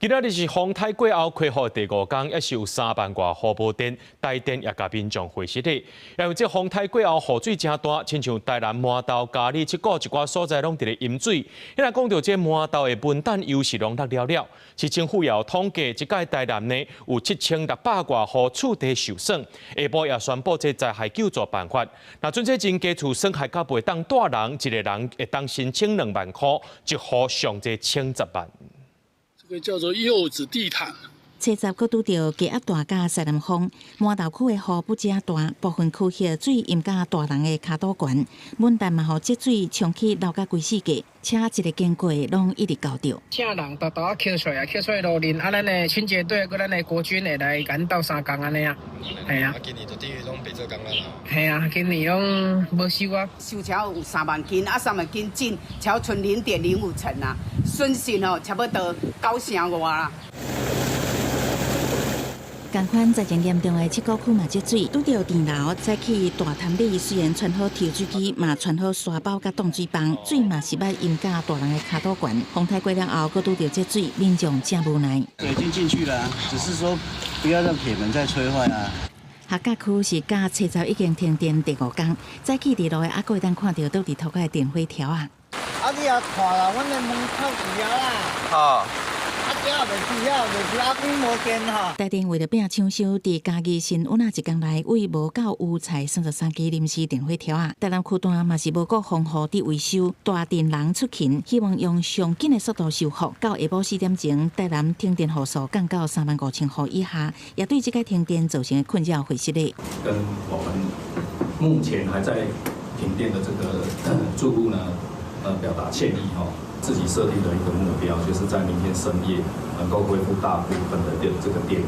今仔日是風颱過後恢復第五工，抑是有3萬外戶無電，台電也共民眾回實咧。因為這風颱過後雨水誠大，親像台南麻豆、佳里、七股一寡所在攏佇咧淹水。若講著這麻豆的文旦柚是攏落了了。市政府也有統計，這擺台南呢有7600外戶厝地受損，下晡也宣布這災害救助辦法。若準這真家厝損害較袂當蹛人，一个人會當申請2萬箍，一戶上濟請10萬。這個叫做柚子地毯。初十閣拄著低壓帶佮西南風，麻豆區的雨不止大，部分區域水淹甲大人的跤肚懸，文旦嘛予積水沖去流甲規世界，車一个經過攏一直溝著。請人沓沓仔抾出來，抾出來路面，啊，咱的清潔隊閣咱的國軍會來共鬥相共按呢啊，係啊。啊，今年就等於攏白做工啊啦。係啊，今年攏無收啊。收超有3萬斤，啊3萬斤進超剩0.05成啊，損失吼差不多九成外啦。仝款災情嚴重的七股區嘛積水，拄著電流，早起大潭里雖然穿好抽水機，嘛穿好沙包佮擋水泵，水嘛是欲淹甲大人的跤肚懸。風颱過了後，閣拄著積水，民眾誠無奈。水已經進去了，只是說不要讓鐵門再吹壞啊。客家區是佮初十已經停電第五工，早起佇路的猶閣會當看著倒佇塗跤的電火條仔。啊，你也看啦，阮的門口佇遐啦。啊。台電為著拼搶修，佇嘉義新勻仔一工內，為無夠有裁33支臨時電火條仔。台南區段嘛是無顧風雨佇維修，大電人出勤，希望用上緊的速度修復。到下晡4點鐘，台南停電戶數降到3萬5千戶以下，也對這個停電造成的困擾回實咧。跟我們目前還在停電的這個住戶呢，表達歉意吼。自己設定的一個目標，就是在明天深夜能夠恢復大部分的電這個電力。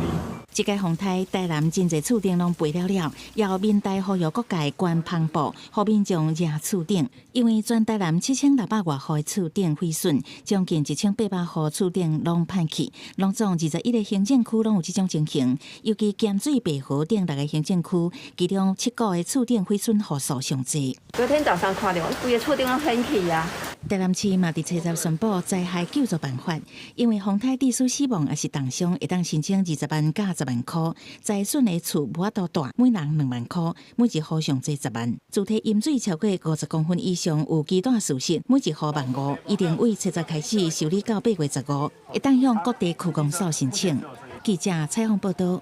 這個風颱，台南真濟厝頂攏飛了了，由民代呼籲各界懸帆布，予民眾遮厝頂。因為全台南7600外戶的厝頂毀損，將近1800戶厝頂攏歹去，攏總21個行政區攏有這種情形。尤其鹹水白河等六个行政區，其中七股的厝頂毀損戶數上濟。昨天早上看著，規个厝頂攏掀去啊！台南市嘛佇初十宣布災害救助辦法，因為風颱致使死亡抑是重傷，會當申請20萬佮10萬箍；災損的厝無法度蹛，每人2萬箍，每一戶上濟十萬。主體淹水超過50公分以上有基大事實，每一戶萬五。一定為初十開始受理到8月15，會當向各地區公所申請。記者採訪報導。